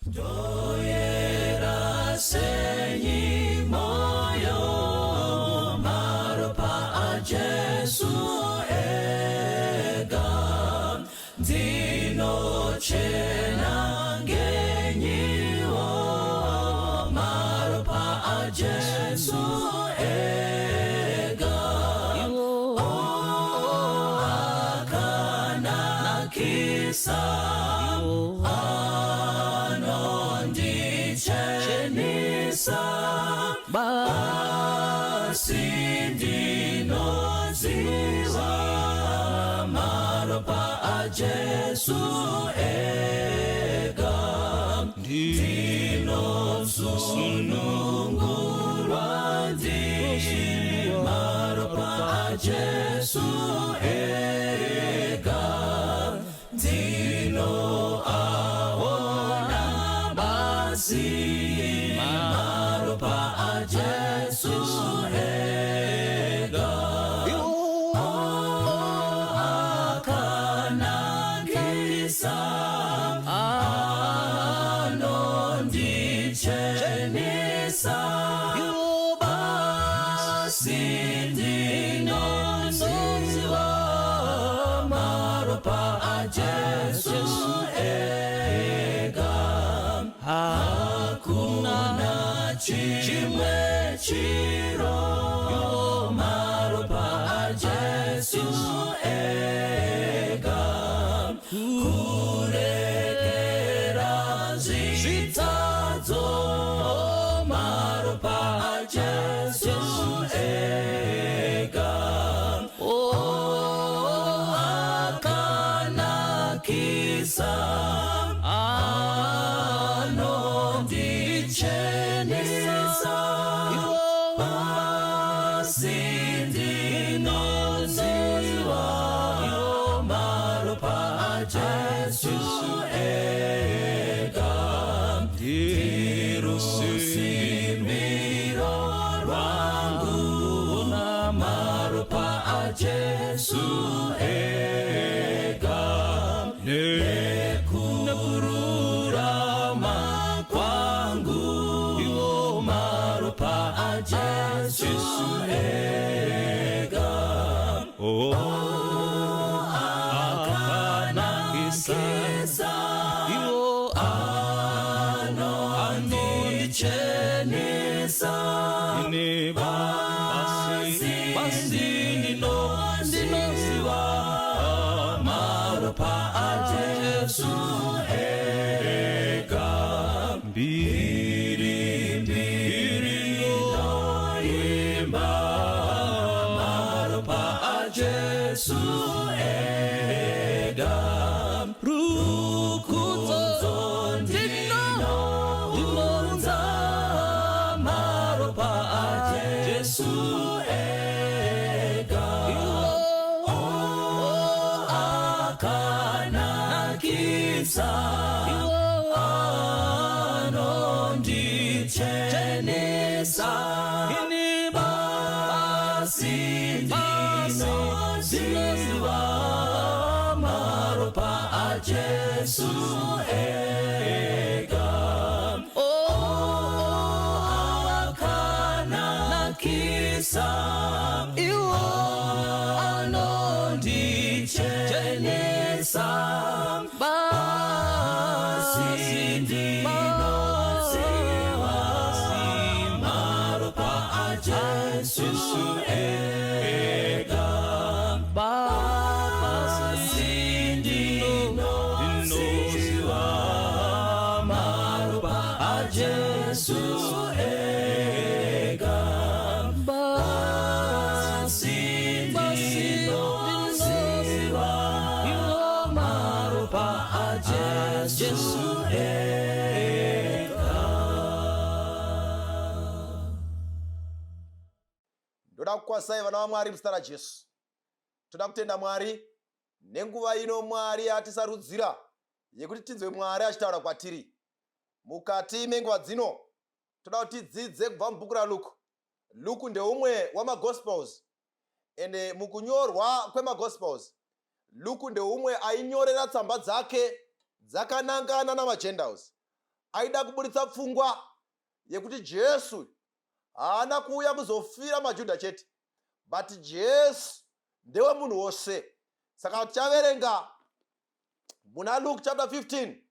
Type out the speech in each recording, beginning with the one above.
Ndoyera senyi moyo maropa aJesu ega ndinochena ngenyiwo maropa aJesu ega oh, akanakisa anondichenesa asi ndinoziva maropa aJesu ega ndinosunungurwa ndi maropa aJesu ega ndinoaona basi maropa aJesu ega akanakisa anondichenesa basi ndinoziva maropa aJesu ega hakuna chimwe chiro maropa aJesu ega kurekera zvitadzo maropa aJesu ega oh, akanakisa anondichenesa basi ndinoziva maropa aJesu ega ndirusimiro rwangu maropa aJesu ega nekururama kwangu maropa aJesu ega oh, akanakisa anondichenesa basi ndinoziva maropa aJesu ega mbiri mbiri noimba maropa aJesu ega rukudzo ndinounza maropa aJesu ega oh, akanakisa anondichenesa basi ndinoziva maropa aJesu ega oh, akanakisa anondichenesa basi ndinoziva maropa aJesu ega basi ndinoziva maropa aJesu ega basi ndinoziva maropa aJesu ega. Ndoda kukwazisai vana vaMwari muzita raJesu. Toda kutenda Mwari nenguva ino Mwari atisarudzira yekuti tinzwe Mwari achitaura kwatiri. Mukati menguva dzino toda kuti tidzidze kubva mubhuku raLuke. Luke ndeumwe wamaGospels ende mukunyorwa kwemaGospels Luke ndeumwe ainyorera tsamba dzake dzakanangana namaGentiles. Aida kuburitsa pfungwa yekuti Jesu haana kuuya kuzofira maJudha chete, but Jesu ndewemunhu wose. Saka tichaverenga muna Luke chapter 15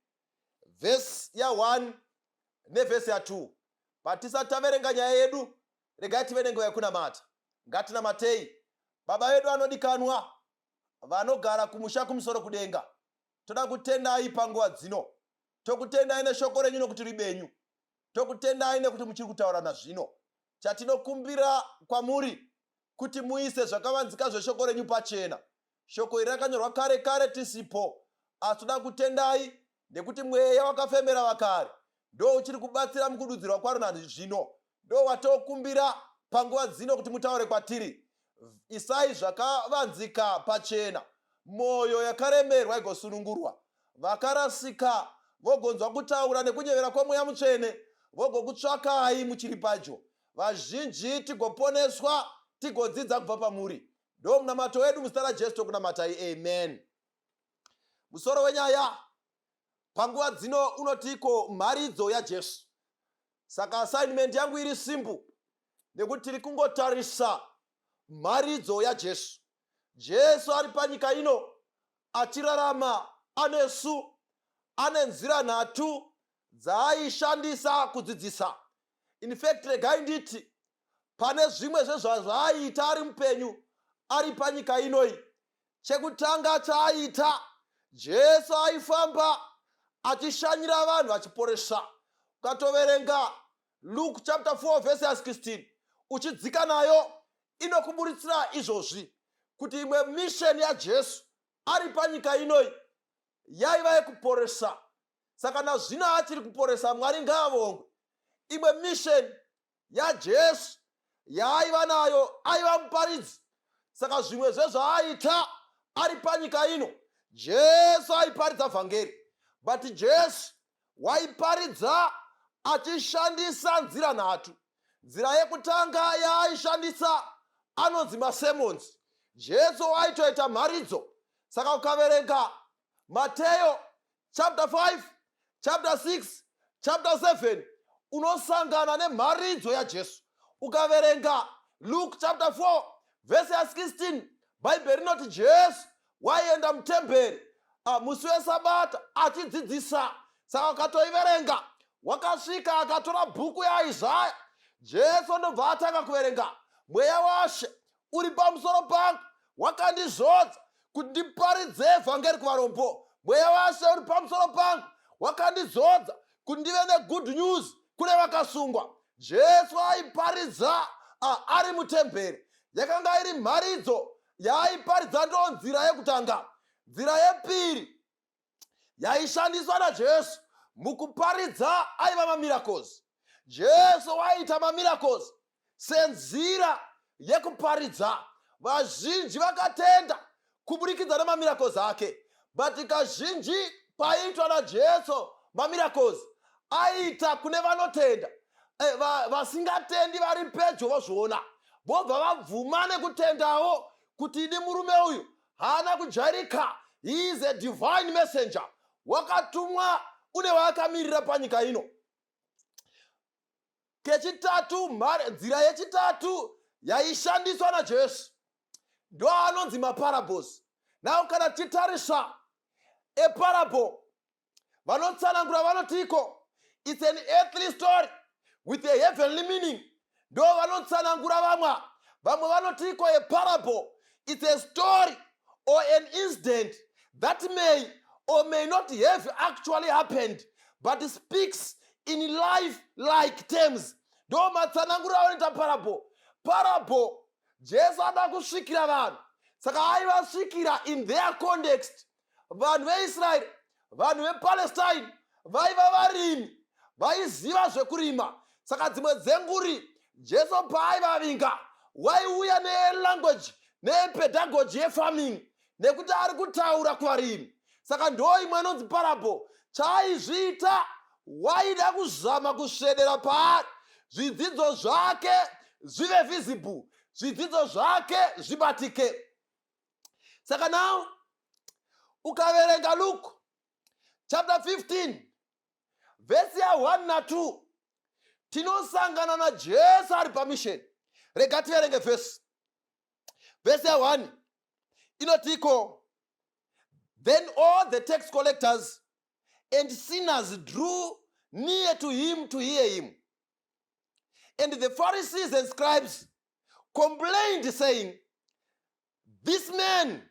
vhesi ya1 nevhesi ya2. Patisati taverenga nyaya yedu, regai tive nenguva yekunamata. Ngatinamatei. Baba vedu anodikanwa vanogara kumusha kumusoro kudenga, toda kutendai panguva dzino. Tokutendai neshoko renyu nokuti ribenyu. Tokutendai nekuti muchiri kutaura nazvino. Chatinokumbira kwamuri kuti muise zvakavanzika zveshoko renyu pachena. Shoko iri rakanyorwa kare kare tisipo, asi toda kutendai nekuti mweya wakafemera vakare ndo uchiri kubatsira mukududzirwa kwaro nazvino. Ndo watokumbira panguva dzino kuti mutaure kwatiri. Isai zvakavanzika pachena, mwoyo yakaremerwa igosunungurwa, vakarasika vogonzwa kutaura nekunyevera kwomweya mutsvene, vogokutsvakai muchiri padyo, vazhinji tigoponeswa, tigodzidza kubva pamuri. Ndo munamato wedu muzita raJesu tokunamatai, amen. Musoro wenyaya panguva dzino unotiko mharidzo yaJesu. Saka assignment yangu iri simple nekuti tiri kungotarisa mharidzo yaJesu. Jesu ari panyika ino achirarama anesu, ane nzira nhatu dzaaishandisa kudzidzisa. In fact, regai nditi pane zvimwe zvezvaaiita ari mupenyu ari panyika inoi. Chekutanga chaaita, Jesu aifamba achishanyira vanhu achiporesa. Ukatoverenga Luke chapter 4 verse ya 16 uchidzika nayo, inokuburitsira izvozvi kuti imwe mission yaJesu ari panyika inoi yaiva yekuporesa. Saka nazvino achiri kuporesa, Mwari ngaavongwe. Imwe mission yaJesu yaaiva nayo, aiva muparidzi. Saka zvimwe zvezvaaita ari panyika ino, Jesu aiparidza vhangeri, but Jesu waiparidza achishandisa nzira nhatu. Nzira yekutanga yaaishandisa anonzi masermons. Jesu waitoita mharidzo. Saka ukaverenga Mateo chapter 5, chapter 6, chapter 7 unosangana nemharidzo yaJesu. Ukaverenga Luke chapter 4 vhesi ya 16, Bhaibheri rinoti Jesu waienda mutemberi musi weSabata achidzidzisa. Saka ukatoiverenga, wakasvika akatora bhuku yaIsaya, Jesu ndobva atanga kuverenga, mweya waShe uri pamusoro pangu, wakandizodza kuti ndiparidze evhangeri kuvarombo. Mweya waShe uri pamusoro pangu, wakandizodza kuti ndive negood news kune vakasungwa. Jesu aiparidza ari mutemberi. Yakanga iri mharidzo yaaiparidza, ndo nzira yekutanga. Nzira yepiri yaishandiswa naJesu mukuparidza aiva mamiracles. Jesu waiita mamiracles senzira yekuparidza. Vazhinji vakatenda kuburikidza nemamiracles ake, but kazhinji paiitwa naJesu mamiracles aiita kune vanotenda, vasingatendi vari pedyo vozviona, vobva vabvuma nekutendawo kuti idi murume uyu haana kujairika, he is a divine messenger, wakatumwa une waakamirira panyika ino. Kechitatu, nzira yechitatu yaishandiswa naJesu ndo anonzi maparables. Now kana tichitarisa eparable, vanotsanangura vanotiko it's an earthly story with a heavenly meaning. Ndo vanotsanangura vamwe. Vamwe vanotiko a parable, it's a story or an incident that may or may not have actually happened but speaks in life like terms. Ndo matsanangura avanoita parable. Parable, Jesu ada kusvikira vanhu, saka aivasvikira in their context. Vanhu veIsraeri, vanhu vePalestine vaiva varimi, vaiziva zvekurima. Saka dzimwe dzenguri Jesu paaivavinga waiuya nelanguage nepedagogy yefarming, nekuti ari kutaura kuvarimi. Saka ndo imwe inonzi parable. Chaaizviita, waida kuzama kusvedera paari zvidzidzo zvake zvive visible, zvidzidzo zvake zvibatike. Saka now ukaverenga Luke chapter 15 vhesi ya ya1 na2 tinosangana naJesu ari pamission. Rega tiverenge vhesi. Vhesi ya1 inotiko, "Then all the tax collectors and sinners drew near to him to hear him. And the Pharisees and scribes complained, saying, 'This man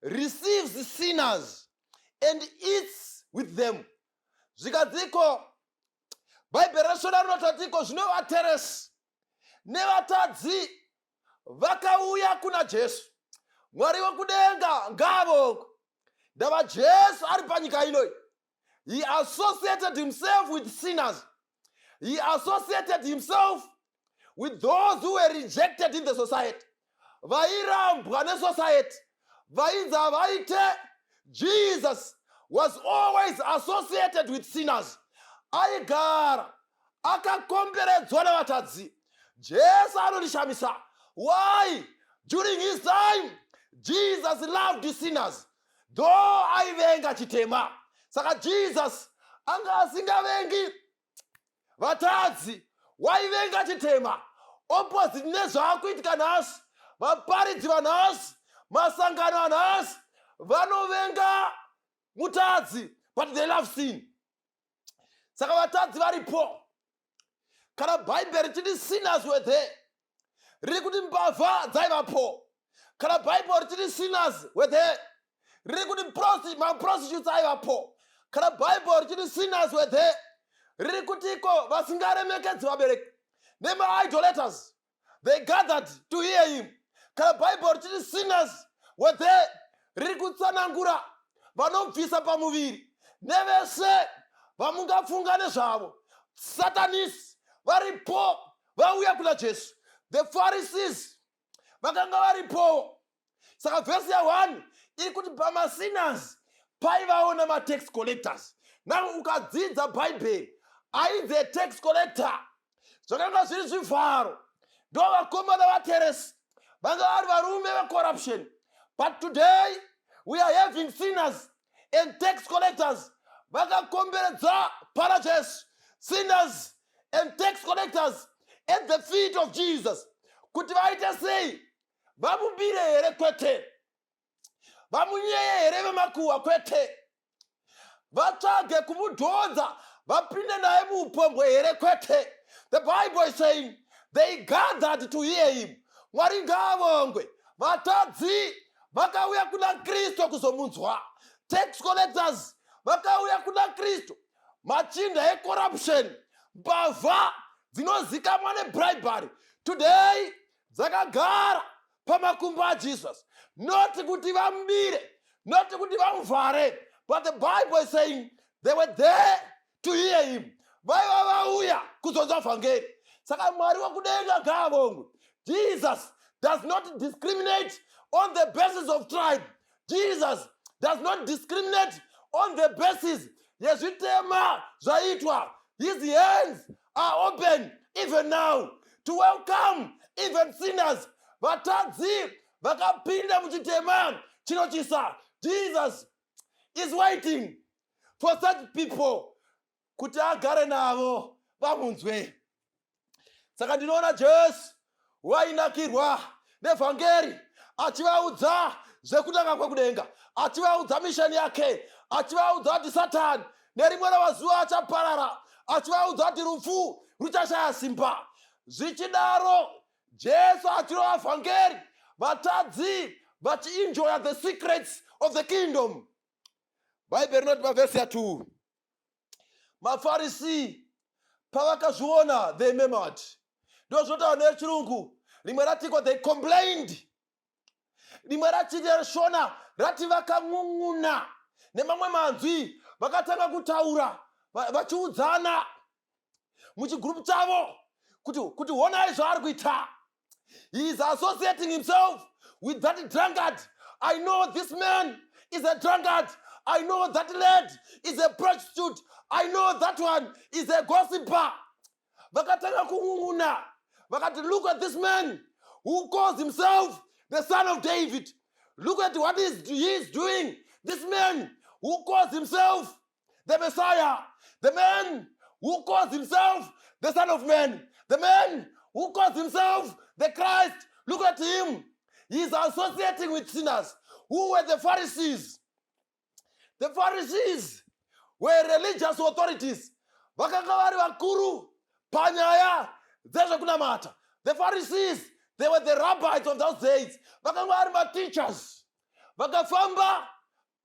receives sinners and eats with them.'" Zvikadziko Bhaibheri reShona rinotatiko, zvino vateresi nevatadzi vakauya kuna Jesu. Mwari wekudenga ngaavongwe. Ndava Jesu ari panyika inoi, he associated himself with sinners. He associated himself with those who were rejected in the society, vairambwa nesociety, vainzi havaite. Jesus was always associated with sinners. Aigara akakomberedzwa nevatadzi. Jesu anondishamisa. Why? During his time, Jesus loved sinners, though aivenga chitema. Saka Jesus anga asingavengi vatadzi, waivenga chitema, opposite nezvaakuitika nhasi. Vaparidzi vanhasi, masangano anhasi, vanovenga mutadzi, but they love sin. Saka vatadzi varipo. Kana Bhaibheri richiti sinners were there, riri kuti mbavha dzaivapo. Kana Bhaibheri richiti sinners were there, riri kuti maprostitutes aivapo. Kana Bhaibheri richiti sinners were there, riri kutiko vasingaremekedzi vabereki nemaidolaters, they gathered to hear him. Kana Bhaibheri richiti sinners were there, riri kutsanangura vanobvisa pamuviri nevese vamungafunga nezvavo. Satanists varipo, vauya kuna Jesu. The Pharisees vakanga varipowo. Saka vhesi ya1 iri kuti pamasinners paivawo namatax collectors. Now ukadzidza Bhaibheri, ainzi tax collector zvakanga zviri zvivharo. Ndo vakomana vateresi, vanga vari varume vecorruption. But today we are having sinners and tax collectors vakakomberedza pana Jesu, sinners and tax collectors at the feet of Jesus. Kuti vaite sei? Vamubire here? Kwete. Vamunyeye here vemakuhwa? Kwete. Vatsvage kumudhonza vapinde naye muupombwe here? Kwete. The Bible is saying they gathered to hear him. Mwari ngaavongwe. Vatadzi vakauya kuna Kristu kuzomunzwa. Tax collectors vakauya kuna Kristu. Machinda ecorruption, mbavha dzinozikamwa nebribery, today dzakagara pamakumbo aJesus, not kuti vamubire, not kuti vamuvhare, but the Bible is saying they were there to hear him. Vaiva vauya kuzonzwa vhangeri. Saka Mwari wekudenga ngaavongwe. Jesus does not discriminate on the basis of tribe. Jesus does not discriminate on the basis yezvitema zvaitwa. His hands are open even now to welcome even sinners, vatadzi vakapinda muchitema chinochisa. Jesus is waiting for such people kuti agare navo, vamunzwe. Saka ndinoona Jesu wainakirwa nevhangeri, achivaudza zvekutanga kwekudenga, achivaudza mission yake, achivaudza kuti Satani nerimwe ramazuva achaparara, achivaudza kuti rufu ruchashaya simba. Zvichidaro, Jesu achirova vhangeri, vatadzi vachienjoya the secrets of the kingdom. Bhaibheri rinoti pavhesi ya2, maFarisi pavakazviona, they murmured. Ndo zvinotaura nechirungu. Rimwe ratiko they complained, rimwe rachiti Shona rati vakan'un'una. Nemamwe manzwi, vakatanga kutaura vachiudzana muchigurupu chavo kuti honai zvaari kuita. He is associating himself with that drunkard. I know this man is a drunkard. I know that lad is a prostitute. I know that one is a gossiper. Vakatanga kun'un'una, vakati, "Look at this man who calls himself the Son of David. Look at what he is doing. This man who calls himself the Messiah, the man who calls himself the Son of Man, the man who calls himself the Christ. Look at him. He is associating with sinners. Who were the Pharisees? The Pharisees were religious authorities. Vakanga vari vakuru panyaya dzezvekunamata. The Pharisees, they were the rabbis of those days. Vakanga vari mateachers. Vakafamba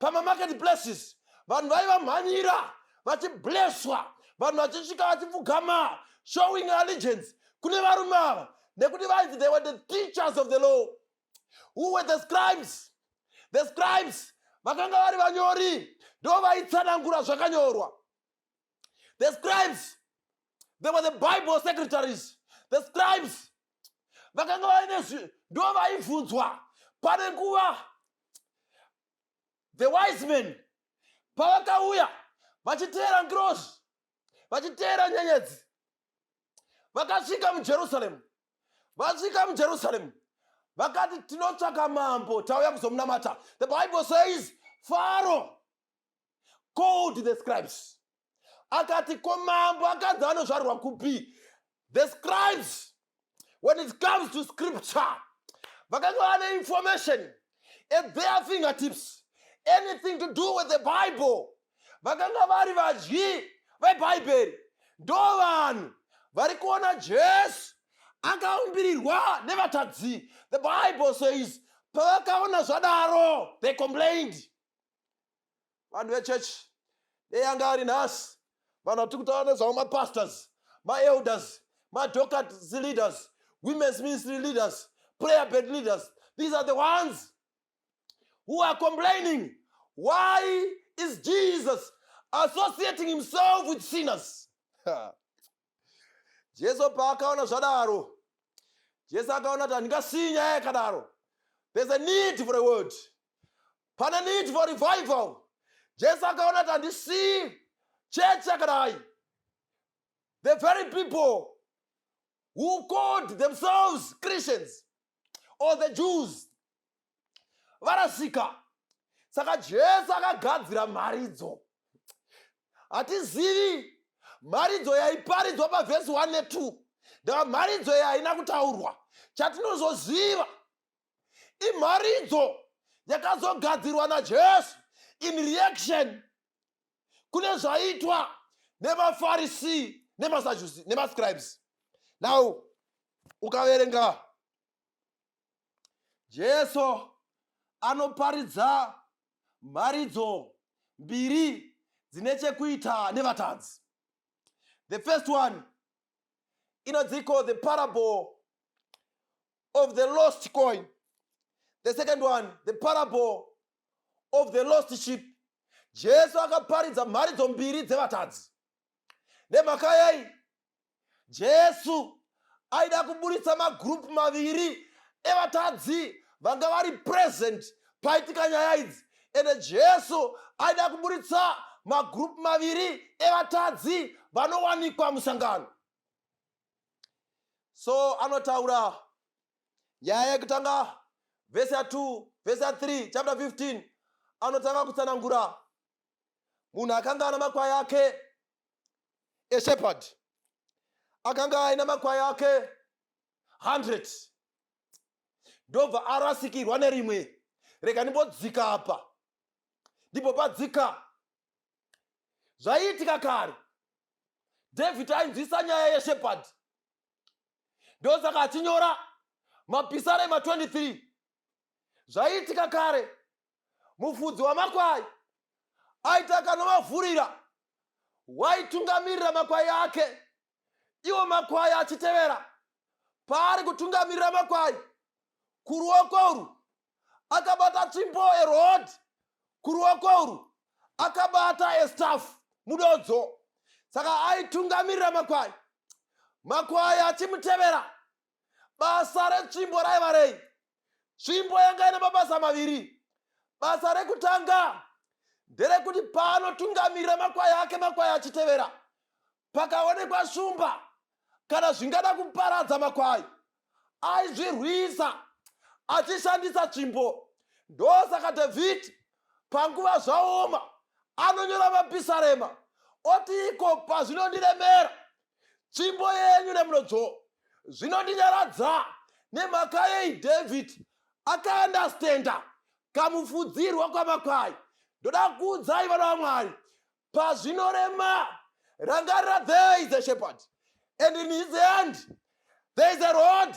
pamamarket places. Vanhu vaivamhanyira vachiblesswa. Vanhu vachisvika vachipfugama, showing allegiance kune varume ava, nekuti vainzi they were the teachers of the law. Who were the scribes? The scribes vakanga vari vanyori, ndo vaitsanangura zvakanyorwa. The scribes, they were the Bible secretaries. The scribes vakanga vaine, ndo vaibvunzwa. Pane nguva the wise men pavakauya vachiteera ngirozi, vachiteera nyenyedzi, vakasvika muJerusaremu. Vasvika muJerusaremu, vakati, "Tinotsvaka mambo, tauya kuzomunamata." The Bible says Pharaoh called the scribes, akati, "Ko mambo akanzi anozvarwa kupi?" The scribes, when it comes to scripture, vakanga vane information at their fingertips. Anything to do with the Bible, vakanga vari vadyi vebhaibheri. Ndo vanhu vari kuona Jesu akaumbirirwa nevatadzi. The Bible says pavakaona zvadaro, they complained. Vanhu vechechi, dei anga ari nhasi, vanhu vatiri kutaura nezvavo, mapastors, maelders, madocas leaders, women's ministry leaders, prayer band leaders, these are the ones who are complaining, "Why is Jesus associating himself with sinners?" Jesu paakaona zvadaro, Jesu akaona kuti handingasiyi nyaya yakadaro. There's a need for a word, pane need for revival. Jesu akaona kuti handisiyi chechi yakadai. The very people who called themselves Christians or the Jews varasika. Saka Jesu akagadzira mharidzo. Hatizivi mharidzo yaiparidzwa pavhesi 1 ne2, ndava mharidzo yahaina kutaurwa. Chatinozoziva imharidzo yakazogadzirwa naJesu in reaction kune zvaitwa nemaFarisi, nemaSadducee, nemascribes. Now ukaverenga, Jesu anoparidza mharidzo mbiri dzine chekuita nevatadzi. The first one inonzi the parable of the lost coin. The second one, the parable of the lost sheep. Jesu akaparidza mharidzo mbiri dzevatadzi. Nemhaka yei? Jesu aida kuburitsa magurupu maviri evatadzi vanga vari present paitika nyaya idzi. Ende Jesu aida kuburitsa magurupu maviri evatadzi vanowanikwa musangano. So anotaura nyaya yekutanga, vhesi ya2, vhesi ya3, chapter 15. Anotanga kutsanangura munhu akanga ana makwai ake, eshepherd akanga aina makwai ake 100, ndobva arasikirwa nerimwe. Rega ndimbodzika apa, ndipo padzika zvaiitika kare. David ainzwisa nyaya yeshepherd, ndosaka achinyora Mapisarema 23. Zvaiitika kare, mufudzi wamakwai aiti akanovavhurira, waitungamirira makwai ake, iwo makwai achitevera. Paari kutungamirira makwai, kuruoko urwu akabata tsvimbo, a rod, kuruoko urwu akabata a staff, mudodzo. Saka aitungamirira makwai, makwai achimutevera. Basa retsvimbo raiva rei? Tsvimbo yanga ine mabasa maviri. Basa rekutanga nderekuti paanotungamirira makwai ake, makwai achitevera, pakaonekwa shumba kana zvingada kuparadza makwai, aizvirwisa achishandisa tsvimbo. Ndosaka Dhavhidhi panguva zvaoma Anonyora mapisarema oti iko pazvinondiremera tsvimbo yenyu nemunodzo zvinondinyaradza. Nemhaka yei David akaandastenda kamufudzirwa kwamakwai? Ndoda kuudzai vana vaMwari, pazvinorema rangarira there is a shepherd and in his hand there is a rod.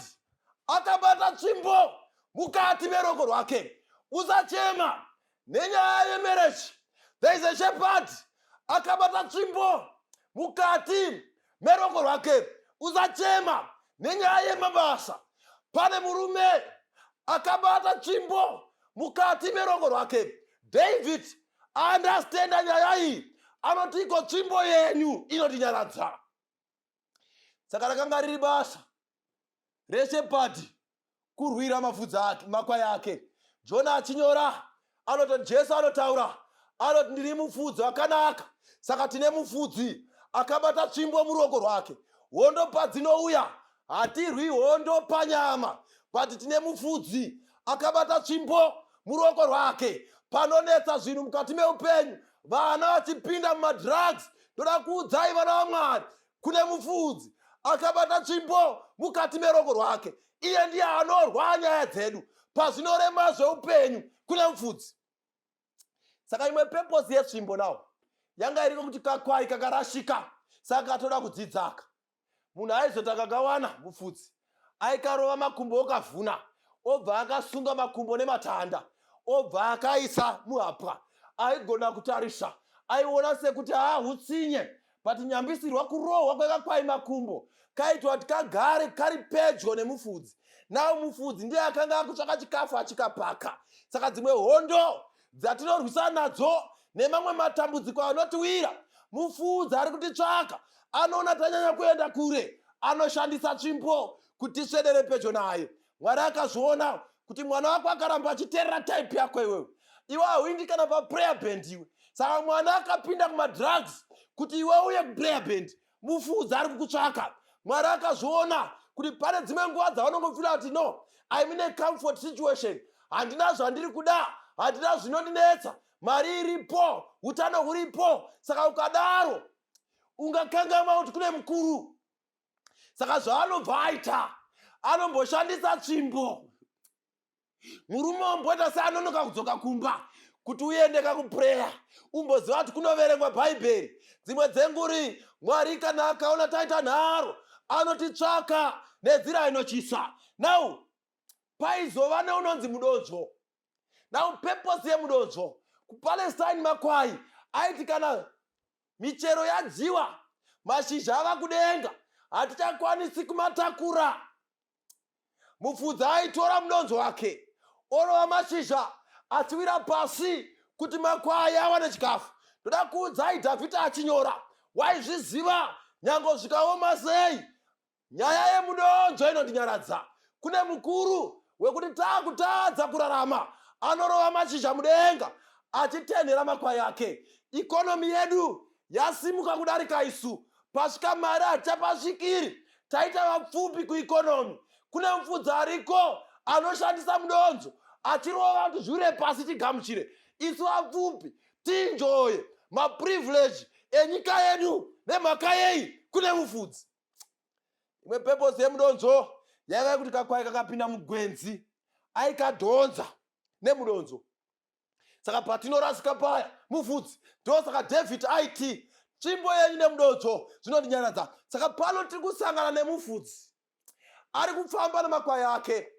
Akabata tsvimbo mukati meroko rwake. Usachema nenyaya yemarriage, there is a shepherd akabata tsvimbo mukati meroko rwake. Usachema nenyaya yemabasa, pane murume akabata tsvimbo mukati meroko rwake. David andastenda nyaya iyi, anoti iko tsvimbo yenyu inotinyaradza. Saka rakanga riri basa reshepherd kurwira mafudzi ake, makwai ake. Jona achinyora anoti, Jesu anotaura anoti, "Ndiri mufudzi wakanaka." Saka tine mufudzi akabata tsvimbo muruoko rwake. Hondo padzinouya, hatirwi hondo panyama, but tine mufudzi akabata tsvimbo muruoko rwake. Panonetsa zvinhu mukati meupenyu, vana vachipinda mumadrugs, ndoda kuudzai vana vaMwari, kune mufudzi akabata tsvimbo mukati meroko rwake. Iye ndiye anorwa nyaya dzedu pazvinorema zveupenyu. Kune mufudzi. Saka imwe purpose yetsvimbo nawo yanga iriko kuti kakwai kakarashika, saka toda kudzidzaka. Munhu aizoti akakawana, mufudzi aikarova makumbo okavhuna, obva akasunga makumbo nematanda, obva akaisa muhapwa. Aigona kutarisa, aiona sekuti haa, utsinye, but nyambisirwa kurohwa kwekakwai makumbo kaitwa kuti kagare kari pedyo nemufudzi. Nawo mufudzi ndiye akanga akutsvaka chikafu achikapaka. Saka dzimwe hondo dzatinorwisana nadzo nemamwe matambudziko anotiwira, mufudzi ari kutitsvaka. Anoona tanyanya kuenda kure, anoshandisa tsvimbo kuti tiswedere pedyo naye. Mwari akazviona kuti mwana wako akaramba achiteerera type yako iwewe, iwe hauindi kana paprayer band iwe. Saka mwana akapinda kumadrugs kuti iwe uye kuprayer band, mufudzi ari kukutsvaka. Mwari akazviona kuti pane dzimwe nguva dzavanongofila kuti, "No, I'm in a comfort situation, handina zvandiri kuda, handina zvinondinetsa, mari iripo, utano huripo." Saka ukadaro ungakanganwa kuti kune mukuru. Saka zvaanobva aita, anomboshandisa tsvimbo. Murume womboita seanonoka kudzoka kumba kuti uende kakuprayer, umboziva kuti kunoverengwa Bhaibheri. Dzimwe dzenguri Mwari kana akaona taita nharo, anotitsvaka nenzira inotyisa. Now paizova neunonzi mudonzvo. Now purpose yemudonzvo kuPalestine, makwai aiti kana michero yadyiwa, mashizha ava kudenga, hatichakwanisi kumatakura, mufudzi aitora mudonzvo wake orova mashizha achiwira pasi kuti makwai awane chikafu. Ndoda kuudzai, Dhavhidhi achinyora waizviziva, nyange zvikaoma sei, nyaya yemudonzvo inondinyaradza. Kune mukuru wekuti taakutadza kurarama, anorova mashizha mudenga achitenhera makwai ake. Economy yedu yasimuka kudarika isu, pasvika mari hatichapasvikiri, taita vapfupi kueconomy. Kune mufudzi ariko anoshandisa mudonzvo achirova kuti zviwire pasi, tigamuchire isu vapfupi, tienjoye maprivilege enyika yedu. Nemhaka yei? Kune mufudzi. Imwe purpose yemudonzvo yaiva yekuti kakwai kakapinda mugwenzi, aikadhonza nemudonzvo. Saka patinorasika paya, mufudzi. Ndosaka David aiti, "Tsvimbo yenyu nemudonzvo zvinondinyaradza." Saka pano tiri kusangana nemufudzi ari kufamba namakwai ake.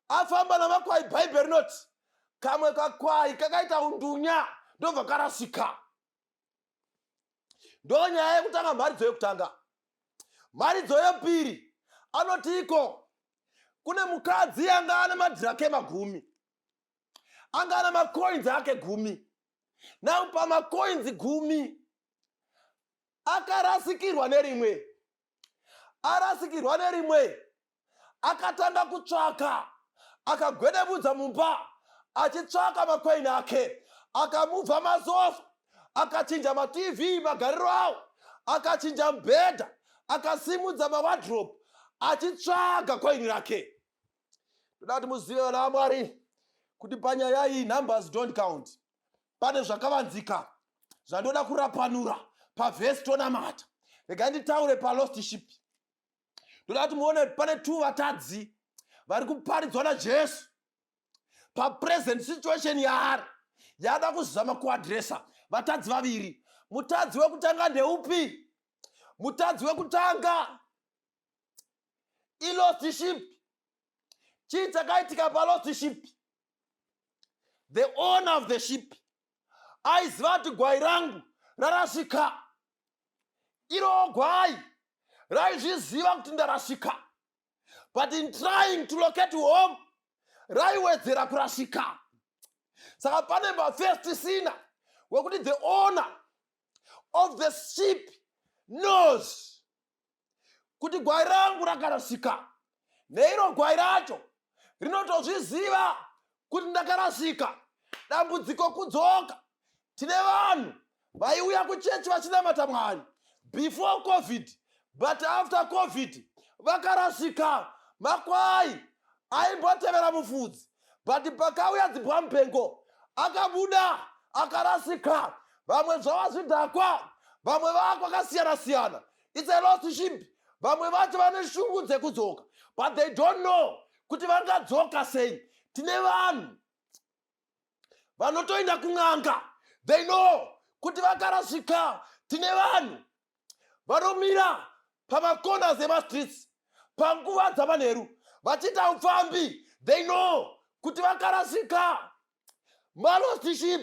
Afamba namakwai, Bhaibheri rinoti kamwe kakwai kakaita undunya, ndobva karasika. Ndo nyaya yekutanga, mharidzo yekutanga. Mharidzo yepiri anoti iko kune mukadzi anga ane madhirakema 10, anga ane macoins ake 10. Now pamacoins 10 akarasikirwa nerimwe. Arasikirwa nerimwe, akatanga kutsvaka, akagwedebudza mumba achitsvaka macoin ake, akamubva masofa, akachinja maTV magariro awo, akachinja mubhedha, akasimudza mawardrobe achitsvaga coin rake. Ndoda kuti muzive, vana vaMwari, kuti panyaya iyi numbers don't count. Pane zvakavanzika. zvandoda kurapanura pavhesi tonamata. Regai nditaure palost ship. Ndoda kuti muone pane two vatadzi vari kuparidzwa naJesu papresent situation yaari yaada kuzama kuadresa vatadzi vaviri. Mutadzi wekutanga ndeupi? Mutadzi wekutanga ilost ship. Chii chakaitika palost ship? The owner of the ship aiziva kuti gwai rangu rarasika. Iro gwai raizviziva kuti ndarasika, but in trying to locate home raiwedzera kurasika. Saka pane mafirst sinner wekuti the owner of the ship knows kuti gwai rangu rakarasika, neiro gwai racho rinotozviziva kuti ndakarasika. Dambudziko kudzoka. Tine vanhu vaiuya kuchechi vachinamata Mwari before COVID, but after COVID vakarasika. Makwai aimbotevera mufudzi, but pakauya dzibwa mupengo akabuda akarasika. Vamwe zvava zvidhakwa, vamwe vava kwakasiyana siyana. It's a lost sheep. Vamwe vacho vane shungu dzekudzoka, but they don't know kuti vangadzoka sei. Tine vanhu vanotoenda kun'anga, they know kuti vakarasika. Tine vanhu vanomira pamacorners emastreets panguva dzamanheru vachiita upfambi, they know kuti vakarasika. Malost sheep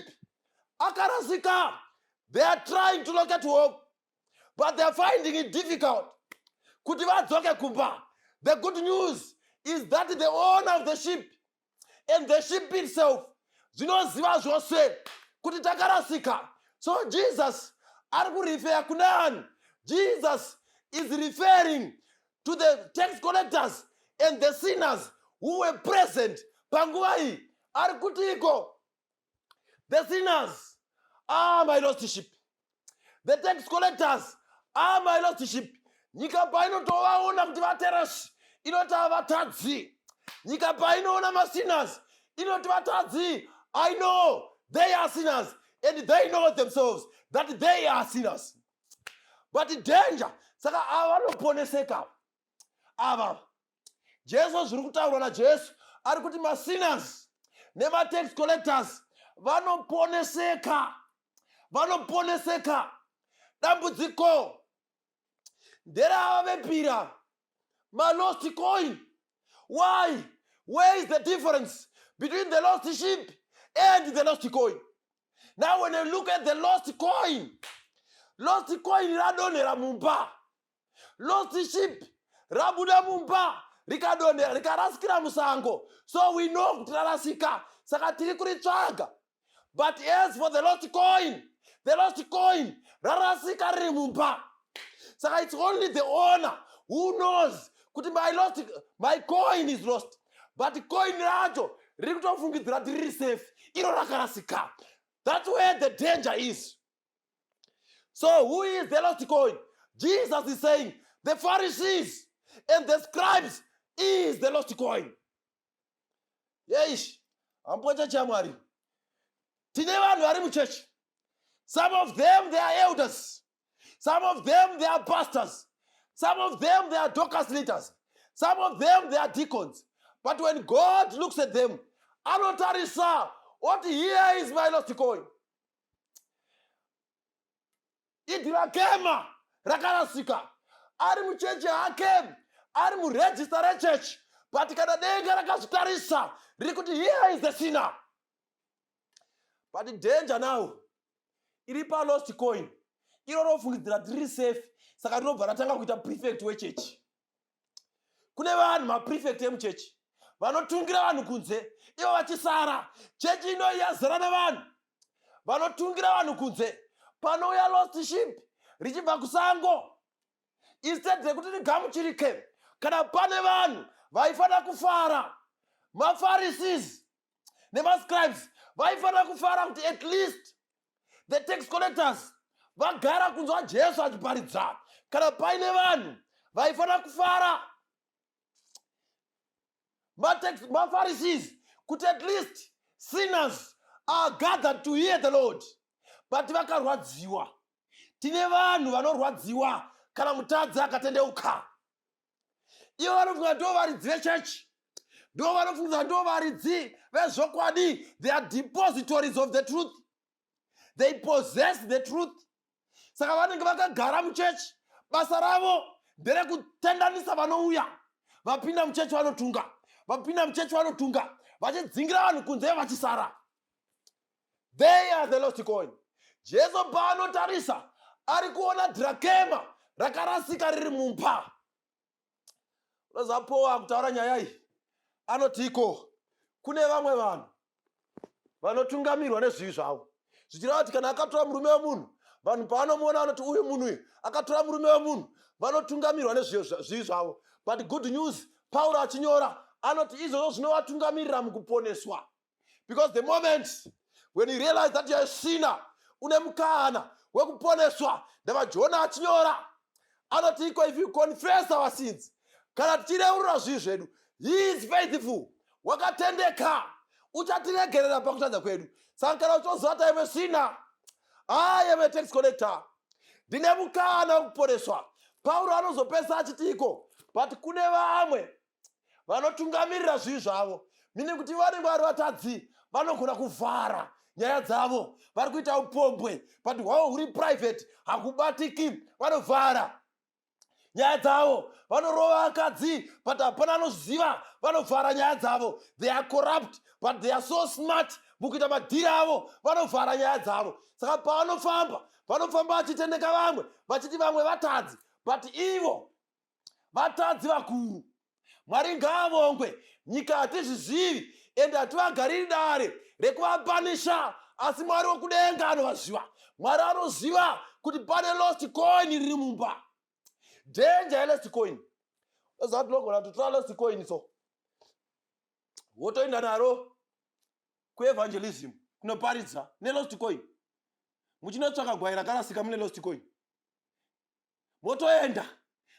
akarasika. They are trying to locate home, but they are finding it difficult kuti vadzoke kumba. The good news is that the owner of the sheep and the sheep itself zvinoziva zvose kuti takarasika. So Jesus ari kurefera kuna ani? Jesus is referring to the tax collectors and the sinners who were present panguva iyi. Ari kuti iko, the sinners are my lost sheep, the tax collectors are my lost sheep. Nyika painotovaona kuti vateresi, inoti avatadzi. Nyika painoona masinners, inoti vatadzi. I know they are sinners, and they know themselves that they are sinners, but danger. Saka ava vanoponeseka ava. Jesu, zviri kutaurwa naJesu, ari kuti masinners nematax collectors vanoponeseka, vanoponeseka. Dambudziko nderava vepira malost coin. Why? Where is the difference between the lost sheep and the lost coin? Now when you look at the lost coin, lost coin radonhera mumba. Lost sheep rabuda mumba, rikadonhera, rikarasikira musango, so we know kuti rarasika, saka tiri kuritsvaga. But as for the lost coin, the lost coin rarasika riri mumba, saka it's only the owner who knows kuti my coin is lost. But coin racho riri kutofungidzira kuti riri safe, iro rakarasika. That's where the danger is. So who is the lost coin? Jesus is saying the Pharisees and the scribes is the lost coin. Yeish, hambo chechi yaMwari, tine vanhu vari muchechi. Some of them, they are elders. Some of them, they are pastors. Some of them, they are Dorcas leaders. Some of them, they are deacons. But when God looks at them, anotarisa oti, "Here is my lost coin." Idhirakema rakarasika. Ari muchechi hake, ari muregister rechechi, but kana denga rakazvitarisa, riri kuti, "Here is the sinner." But danger now iri palost coin. Iro rofungidzira kuti riri safe, saka rinobva ratanga kuita prefect wechechi. Kune vanhu maprefect emuchechi vanotungira vanhu kunze, ivo vachisara. Chechi ino yazara nevanhu vanotungira vanhu kunze. Panouya lost sheep richibva kusango, instead rekuti rigamuchirike, kana pane vanhu vaifanira kufara, maPharisees nemascribes vaifanira kufara kuti at least the tax collectors vagara kunzwa Jesu achiparidza. Kana paine vanhu vaifanira kufara, maPharisees, kuti at least sinners are gathered to hear the Lord. But vakarwadziwa. Tine vanhu vanorwadziwa kana mutadzi akatendeuka. Ivo vanofunga ndo varidzi vechechi, ndo vanofunga ndo varidzi vezvokwadi. They are depositories of the truth, they possess the truth. Saka vanenge vakagara muchechi, basa ravo nderekutendanisa vanouya. Vapinda muchechi vanotunga, vapinda muchechi vanotunga, vachidzingira vanhu kunze, vachisara. They are the lost coin. Jesu paanotarisa, ari kuona drakema rakarasika riri mumba. Unoziva, Paul akutaura nyaya iyi, anoti iko kune vamwe vanhu vanotungamirwa nezvivi zvavo, zvichireva kuti kana akatora murume wemunhu, vanhu paanomuona vanoti, "Uyu munhu uyu akatora murume wemunhu." Vanotungamirwa nezvivi zvavo. But good news, Pauro achinyora anoti izvozvo zvinovatungamirira mukuponeswa, because the moment when you realize that you are a sinner, une mukana wekuponeswa. Ndava Jona achinyora anoti iko, if you confess our sins, kana tichireurura zvivi zvedu, he is faithful, wakatendeka, uchatiregerera pakutadza kwedu. Saka kana uchizoziva kuti I'm a sinner, I am a tax collector, ndine mukana wekuponeswa. Pauro anozopesa achiti iko, but kune vamwe vanotungamirira zvivi zvavo, meaning kuti vanenge vari vatadzi, vanogona kuvhara nyaya dzavo. Vari kuita upombwe, but hwavo huri private, hakubatiki, vanovhara nyaya dzavo. Vanorova vakadzi, but hapana anoziva, vanovhara nyaya dzavo. They are corrupt, but they are so smart mukuita madhiri avo, vanovhara nyaya dzavo. Saka pavanofamba, vanofamba vachitendeka vamwe, vachiti vamwe vatadzi, but ivo vatadzi vakuru. Mwari ngaavongwe. Nyika hatizvizivi, ende hativagariri dare rekuvapanisha, asi Mwari wokudenga anovaziva. Mwari anoziva kuti pane lost coin riri mumba. Danger yelost coin, oziva tinogona kutotora lost coin, so wotoenda naro kuevangelism, kunoparidza nelost coin, muchinotsvaka gwai rakarasika mune lost coin. Motoenda,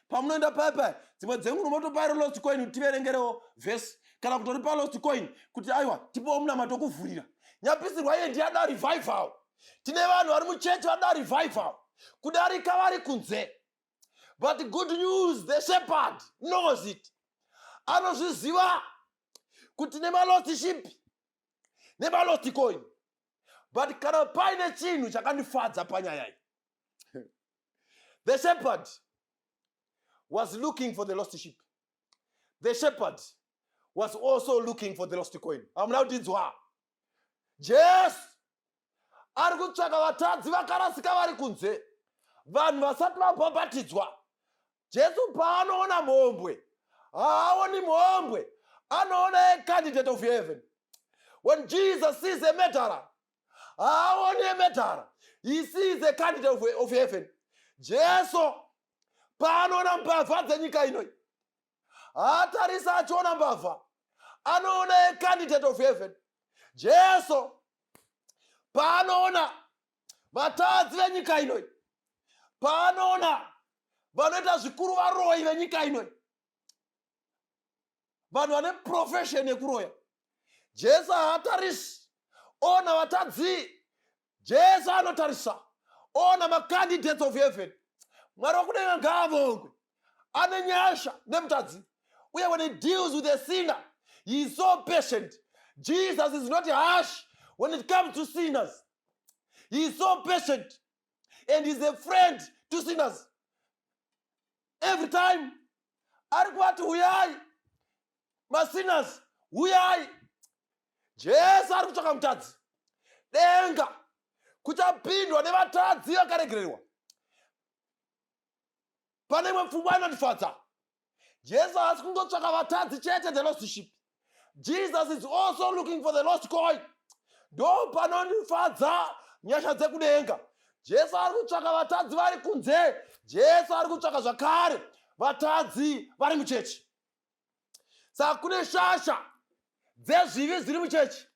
pamunoenda paya, dzimwe dzenguno motopairo lost coin kuti tiverengerewo vhesi, kana kutoripa lost coin kuti aiwa, tipowo munamato wokuvhurira. Nyapisirwa iye ndiyada revival. Tine vanhu vari muchechi vanoda revival kudarika vari kunze. But good news, the shepherd knows it. Anozviziva kuti nemalost sheep, nemalost coin. But kana paine chinhu chakandifadza panyaya iyi, the shepherd was looking for the lost sheep, the shepherd was also looking for the lost coin. Hamuna kutidzwa? Jesu ari kutsvaka vatadzi vakarasika vari kunze, vanhu vasati vabhabhatidzwa. Jesu paanoona mhombwe, haaoni mhombwe, anoona a candidate of heaven. When Jesus sees a murderer, haaoni a murderer, he sees a candidate of heaven. Jesu paanoona mbavha dzenyika inoi, haatarisa achiona mbavha, anoona a candidate of heaven. Jesu paanoona vatadzi venyika inoi, paanoona vanoita zvikuru varoyi venyika inoi, vanhu vane profession yekuroya, Jesu haatarisi ona vatadzi, Jesu anotarisa ona macandidates of heaven. Mwari wakudenga ngaavongwe, ane nyasha nemutadzi. Uye when he deals with a sinner, he is so patient. Jesus is not harsh when it comes to sinners. He is so patient and is a friend to sinners. Every time ari kuvati, "Uyai masinners, uyai." Jesu ari kutsvaka mutadzi. Denga kuchapindwa nevatadzi vakaregererwa. Pane imwe pfungwa inotifadza: Jesu haasi kungotsvaka vatadzi chete, the lost sheep. Jesus is also looking for the lost coin. Ndo panondifadza nyasha dzekudenga. Jesu ari kutsvaka vatadzi vari kunze, Jesu ari kutsvaka zvakare vatadzi vari muchechi. Saka kune shasha dzezvivi dziri muchechi,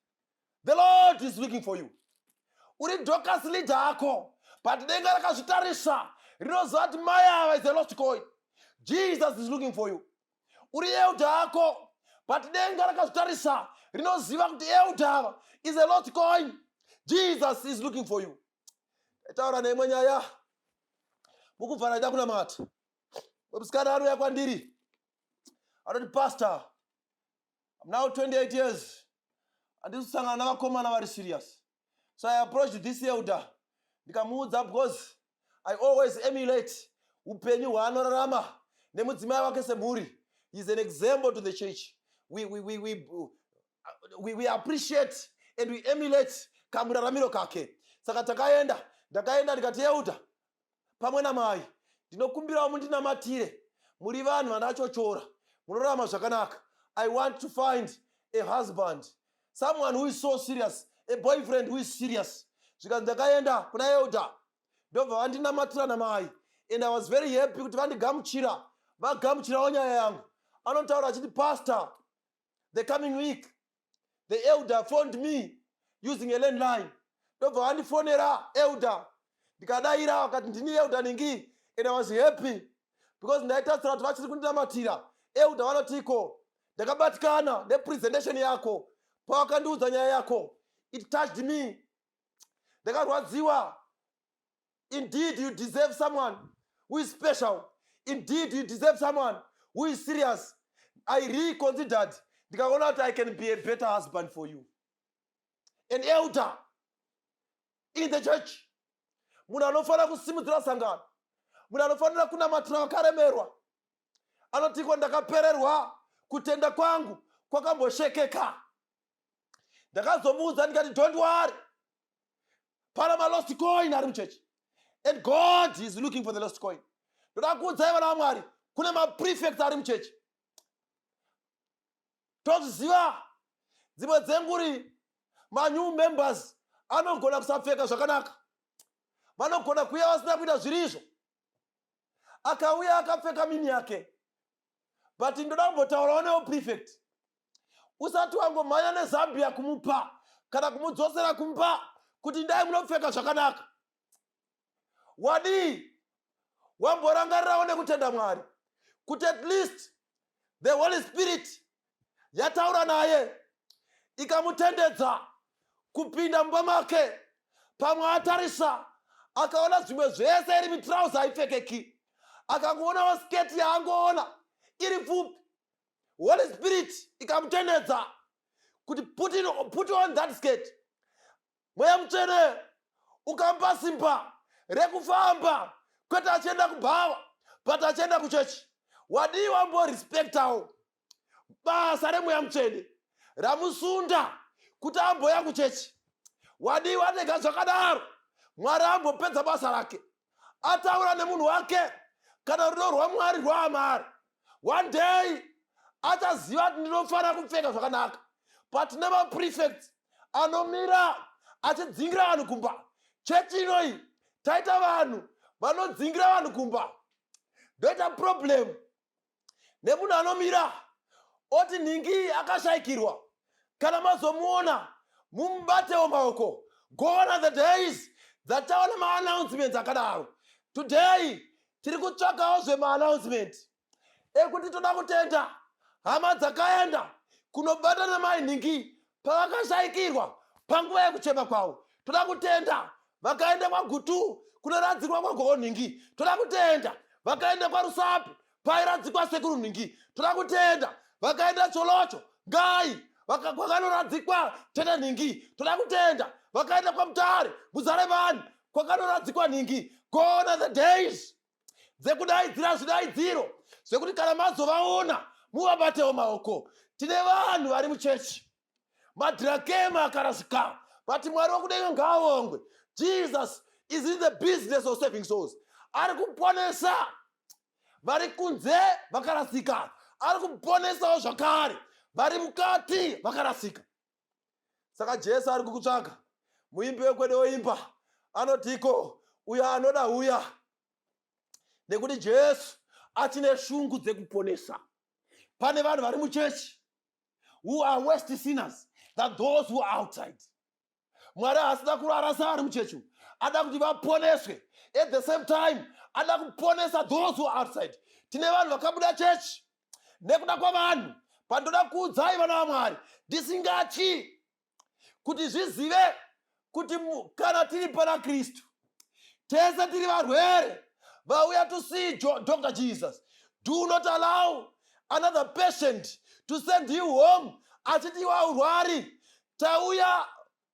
the Lord is looking for you. Uri Dorcas leader ako, but denga rakazvitarisa, rinoziva kuti mai ava is a lost coin. Jesus is looking for you. Uri elder ako, but denga rakazvitarisa, rinoziva kuti elder ava is a lost coin. Jesus is looking for you. Taura neimwe nyaya mukubvana ida kunamata. Musikana anouya kwandiri anoti, "Pastor, I'm now 28 years, handisi kusangana navakomana vari serious. So I approached this elder, ndikamuudza because I always emulate upenyu hwaanorarama nemudzimai wake semhuri. He is an example to the church. We appreciate and we emulate kamuraramiro kake. Saka takaenda, ndakaenda ndikati, 'Elder pamwe namai, ndinokumbirawo mundinamatire. Muri vanhu vandachochora, munorarama zvakanaka. I want to find a husband, someone who is so serious, a boyfriend who is serious.' Zvikanzi ndakaenda kuna elder, ndobva vandinamatira namai, and I was very happy kuti vandigamuchira, vagamuchirawo nyaya yangu. Anotaura achiti, 'Pastor, the coming week the elder phoned me using a landline. Ndobva vandifonera elder, ndikadayira, vakati, "Ndini elder ningi." And I was happy because ndaitarisira kuti vachiri kundinamatira. Elder vanotiko, 'Ndakabatikana nepresentation yako. Pawakandiudza nyaya yako, it touched me, ndakarwadziwa. Indeed, you deserve someone who is special. Indeed, you deserve someone who is serious. I reconsidered, ndikaona kuti I can be a better husband for you.' An elder in the church, munhu anofanira kusimudzira sangano, munhu anofanira kunamatira vakaremerwa, anotiko, 'Ndakapererwa, kutenda kwangu kwakamboshekeka.' Ndakazomuudza ndikati, 'Don't worry, pana malost coin ari muchechi, and God is looking for the lost coin.' Ndoda kuudzai vana vaMwari, kune maprefects ari muchechi. Tozviziva, dzimwe dzenguri manew members anogona kusapfeka zvakanaka, vanogona kuuya vasina kuita zviri izvo, akauya akapfeka mini yake. But ndoda kumbotaurawo newo prefect, usati wangomhanya nezambia kumupa kana kumudzosera kumba kuti ndai munopfeka zvakanaka. Wadii wamborangarirawo nekutenda Mwari kuti at least the Holy Spirit yataura naye, ikamutendedza kupinda mumba make? Pamwe atarisa akaona zvimwe zvese iri mitrauza haipfekeki, akangoonawo sketi yaangoona iri pfupi, Holy Spirit ikamutendedza kuti put on that skirt. Mweya Mutsvene ukamupa simba rekufamba, kwete achienda kubhawa, but achienda kuchechi. Wadii wamborespektawo basa remweya Mutsvene ramusunda kuti amboya kuchechi? Wadii warega zvakadaro, Mwari ambopedza basa rake, ataura nemunhu wake? Kana rudo rwaMwari rwaamari, one day achaziva kuti ndinofanira kupfeka zvakanaka. Patine maprefects anomira achidzingira vanhu kumba, chechi inoi taita vanhu vanodzingira vanhu kumba. Ndoita problem nemunhu anomira oti, "Nhingi akashayikirwa, kana mazomuona mumubatewo maoko." Gone are the days dzataona maannouncements akadaro. Today tiri kutsvakawo zvemaannouncement ekuti toda kutenda hama dzakaenda kunobata namai nhingi pavakashayikirwa panguva yekuchema kwavo. Toda kutenda vakaenda kwaGutu kunoradzikwa kwagogo nhingi. Toda kutenda vakaenda kwaRusapi pairadzikwa sekuru nhingi. Toda kutenda vakaenda Cholocho ngai kwakanoradzikwa tete nhingi. Toda kutenda vakaenda kwaMutare Muzarevani kwakanoradzikwa nhingi. Gone are the days dzekudaidzira zvidaidziro zvekuti kana mazovaona muvabatewo maoko. Tine vanhu vari muchechi madhirakema akarasika, but Mwari wekudenga ngaavongwe. Jesus is in the business of saving souls. Ari kuponesa vari kunze vakarasika, ari kuponesawo zvakare vari mukati vakarasika. Saka Jesu ari kukutsvaga. Muimbi wekwedu oimba anotiko, "Uyo anoda uya," nekuti Jesu achine shungu dzekuponesa. Pane vanhu vari muchechi who are worst sinners than those who are outside. Mwari haasida kurarasa vari muchechi umu, ada kuti vaponeswe. At the same time ada kuponesa those who are outside. Tine vanhu vakabuda chechi nekuda kwavanhu. Pandoda kuudzai vana vaMwari ndisingatyi kuti zvizive kuti kana tiri pana Kristu. Tese tiri varwere vauya to see Dr. Jesus. Do not allow another patient to send you home achiti iwe haurwari. Tauya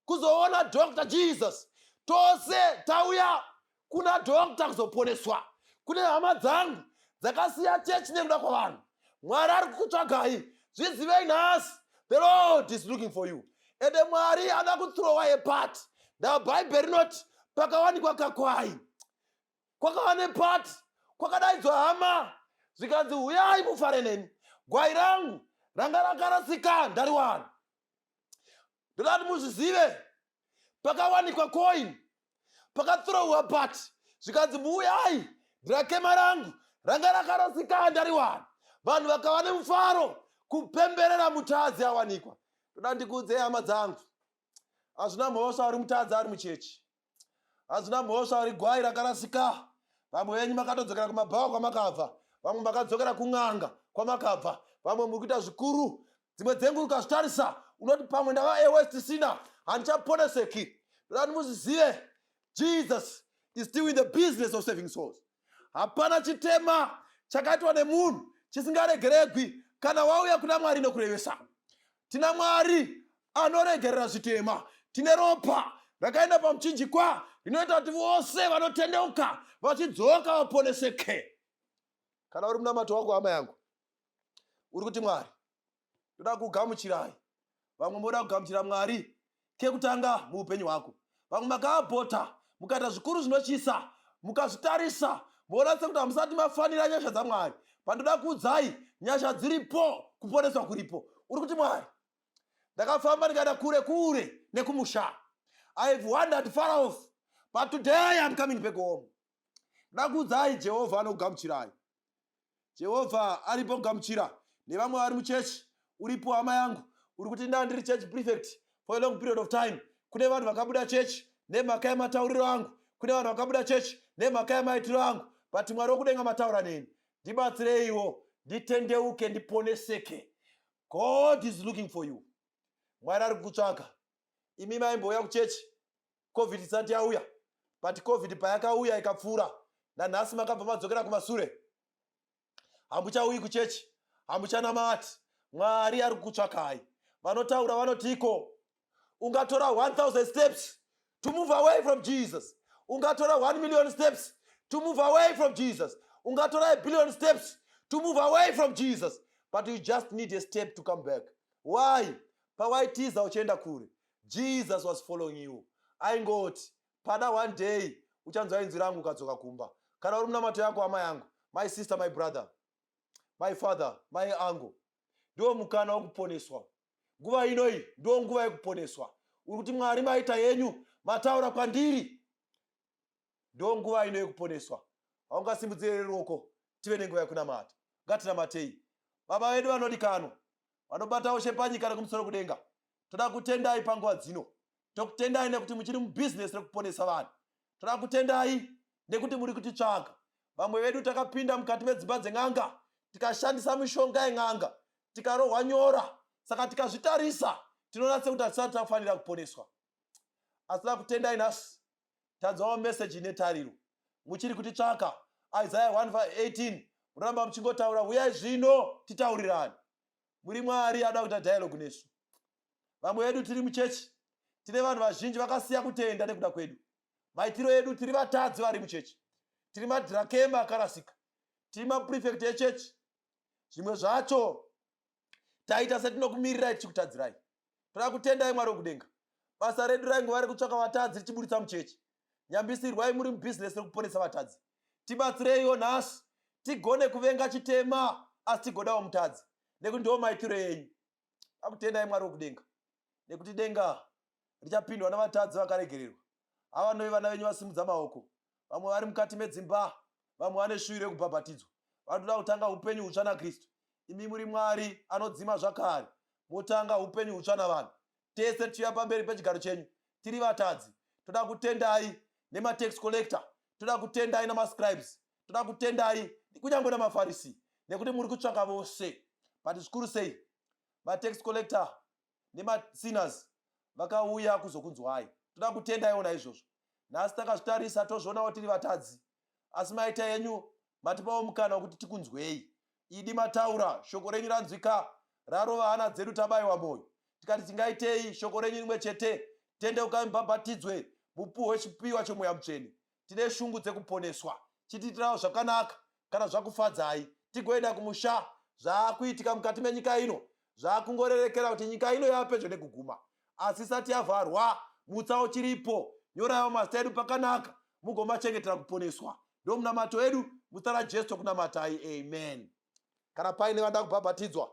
kuzoona Dr. Jesus. Tose tauya kuna Dr. kuzoponeswa. Kune hama dzangu dzakasiya chechi nekuda kwavanhu. Mwari ari kukutsvagai, zvizivei nhasi. The Lord is looking for you. Ende Mwari ada kuthrowa a party. Ndabhaibheri rinoti pakawanikwa kakwai, kwakava nepati, kwakadaidzwa hama, zvikanzi huyai mufare neni, gwai rangu ranga rakarasika ndariwana. Ndoda kuti muzvizive, pakawanikwa coin, pakathrowa party, zvikanzi muuyai, drakema rangu ranga rakarasika ndariwana. Vanhu vakava nemufaro kupemberera mutadzi awanikwa. Ndoda ndikuudzei hama dzangu, hazvina mhosva uri mutadzi ari muchechi, hazvina mhosva uri gwai rakarasika. Vamwe venyu makatodzokera kumabhawa kwamakabva, vamwe makadzokera kun'anga kwamakabva, vamwe muri kuita zvikuru. Dzimwe dzengu ukazvitarisa unoti pamwe ndava a worst sinner, handichaponeseki. Ndoda kuti muzvizive, Jesus is still in the business of saving souls. Hapana chitema chakaitwa nemunhu chisingaregeregwi kana wauya kuna Mwari nokurevesa. Tina Mwari anoregerera zvitema. Tine ropa rakaenda pamuchinjikwa rinoita kuti vose vanotendeuka vachidzoka vaponeseke. Kana uri munamato wako, hama yangu, uri kuti Mwari, ndoda kugamuchirai. Vamwe moda kugamuchira Mwari kekutanga muupenyu hwako. Vamwe makaabhota mukaita zvikuru zvinotyisa, mukazvitarisa moona sekuti hamusati mafanira nyasha dzaMwari. Pandoda kuudzai, nyasha dziripo, kuponeswa kuripo. Uri kuti Mwari, ndakafamba ndikaenda kure kure nekumusha. I have wandered far off, but today I'm coming back home. Ndoda kuudzai, Jehovha anokugamuchirai. Jehovha aripo kugamuchira nevamwe vari muchechi. Uripo hama yangu, uri kuti ndaa ndiri church prefect for a long period of time. Kune vanhu vakabuda chechi nemhaka yematauriro angu, kune vanhu vakabuda chechi nemhaka yemaitiro angu, but Mwari wokudenga mataura neni, ndibatsireiwo nditendeuke ndiponeseke. God is looking for you. Mwari ari kukutsvaga. Imi maimbouya kuchechi COVID isati yauya, but COVID payakauya ikapfuura, nanhasi makabva madzokera kumasure, hamuchauyi kuchechi, hamuchanamati. Mwari ari kukutsvakai. Vanotaura vanotiko, ungatora 1000 steps to move away from Jesus, ungatora 1 million steps to move away from Jesus, ungatora a billion steps to move away from Jesus, but you just need a step to come back. Why? Pawaitiza uchienda kure, Jesus was following you. Aingoti pada one day uchanzwa inzwi rangu ukadzoka kumba. Kana uri munamato yako, hama yangu, my sister, my brother, my father, my uncle, ndiwo mukana wekuponeswa. Nguva inoi ndiwo nguva yekuponeswa. Uri kuti Mwari, maita yenyu, mataura kwandiri, ndo nguva ino yekuponeswa. Haungasimudzire ruoko tive nenguva yekunamata? Ngatinamatei. Baba vedu vanodikanwa, vanobata ushe panyika nekumusoro kudenga, toda kutendai panguva dzino. Tokutendai nekuti muchiri mubhizinesi rekuponesa vanhu. Toda kutendai nekuti muri kutitsvaga. Vamwe vedu takapinda mukati medzimba dzen'anga, tikashandisa mishonga yen'anga, tikarohwa nyora, saka tikazvitarisa tinoona sekuti hatisati tafanira kuponeswa. Asi toda kutendai nhasi, tanzwawo meseji ine tariro. Muchiri kutitsvaka. Isaya 1:18, munoramba muchingotaura, "Uyai zvino titaurirane." Muri Mwari ada kuita dialogue nesu. Vamwe vedu tiri muchechi, tine vanhu vazhinji vakasiya kutenda nekuda kwedu, maitiro edu. Tiri vatadzi vari muchechi, tiri madhrakema akarasika, tiri maprefect echechi. Zvimwe zvacho taita setinokumirirai tichikutadzirai. Toda kutendai, Mwari wekudenga. Basa redu raingova rekutsvaka vatadzi richiburitsa muchechi. Nyambisirwai muri mubhizinesi rekuponesa vatadzi. Tibatsireiwo nhasi tigone kuvenga chitema asi tigodawo mutadzi, nekuti ndiwo maitiro enyu. Akutendai, Mwari wekudenga, nekuti denga richapindwa navatadzi vakaregererwa. Havanoi vana venyu vasimudza maoko. Vamwe vari mukati medzimba, vamwe vane shuwiro yekubhabhatidzwa, vanotoda kutanga upenyu hutsva naKristu. Imi muri Mwari anodzima zvakare, motanga upenyu hutsva navanhu. Tese tichiuya pamberi pechigaro chenyu tiri vatadzi. Toda kutendai nematax collector, toda kutendai namascribes, toda kutendai kunyange namafarisi, nekuti muri kutsvaka vose. But zvikuru sei matax collector nemasinners vakauya kuzokunzwai. Toda kutendaiwo naizvozvo. Nhasi takazvitarisa tozvionawo tiri vatadzi, asi maita yenyu matipawo mukana wekuti tikunzwei. Idi mataura, shoko renyu ranzwika, rarova hana dzedu tabayiwa mwoyo. Tikati tingaitei, shoko renyu rimwe chete, tendeukai mubhabhatidzwe, mupuhwe chipiwa chomweya mutsvene. Tine shungu dzekuponeswa. Chitiitirawo zvakanaka kana zvakufadzai, tigoenda kumusha. Zvaakuitika mukati menyika ino zvakungorerekera kuti nyika ino yava pedyo nekuguma. Asi isati yavharwa, mutsa uchiripo. Nyoraiwo mazita edu pakanaka, mugomachengetera kuponeswa. Ndomunamato wedu, muzita raJesu tokunamatai. Amen. Kana paine vanoda kubhabhatidzwa,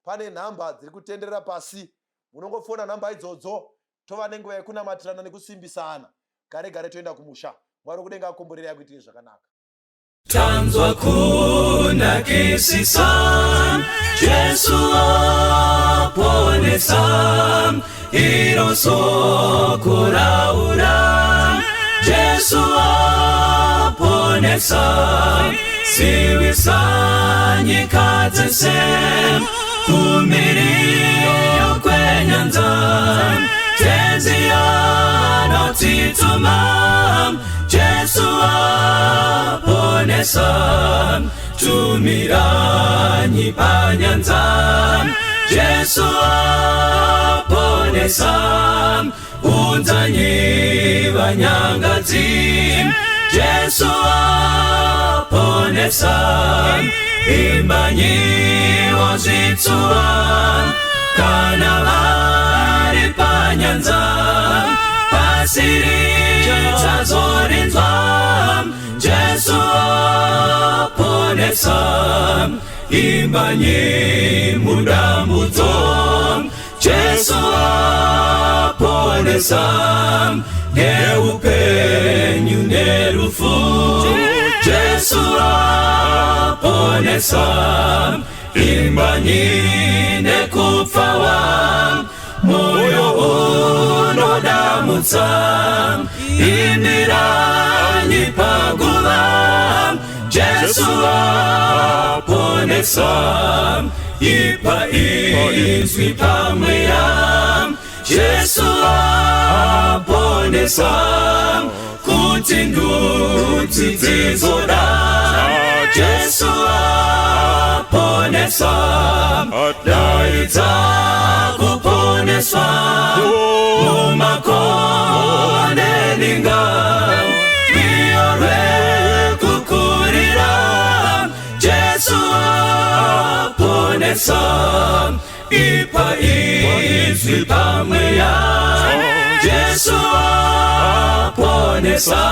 pane nhamba dziri kutenderera pasi. Munongofona nhamba idzodzo, tova nenguva yekunamatirana nekusimbisana. Gare gare toenda kumusha. Mwari wekudenga akomborere akuitire zvakanaka. Tanzwa kunakisisa Jesu aponesa iro soko raura Jesu aponesa siwisa nyika dzese kumiriyo kwenyanza Tenzi anotituma Jesu aponesa tumiranyi panyanza Jesu aponesa unzanyi vanyangadzi Jesu aponesa imbanyi wozvitsuwa kana vari panyanza pasiri chazorinzwa Jesu aponesa imbanyi mudambudzo Jesu aponesa neupenyu nerufu Jesu aponesa imbanyi nekupfawa moyo unodamutsa imiranyi paguva Jesu aponesa ipa izwi pamweya Jesu aponesa kuti ndudzi dzizoda Jesu aponesa daidza kuponeswa mumakone ninga rwiyo rwekukurira Jesu aponesa ipa izwi pamweya Jesu aponesa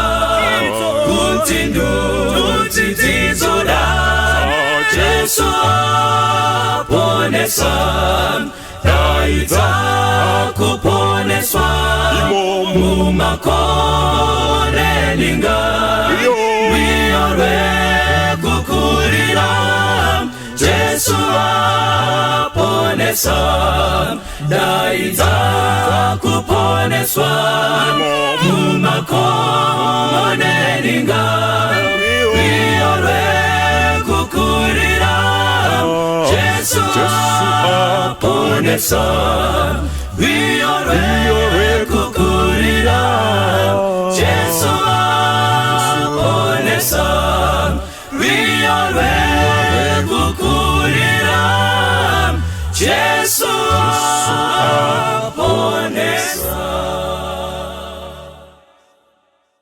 kuti ndudzi dzizoda Jesu aponesa daidza kuponeswa mumakore ninga rwiyo rwekukurira Jesu aponesa daidza kuponeswa mumakore ninga rwiyo rwekukurira Jesu aponesa rwiyo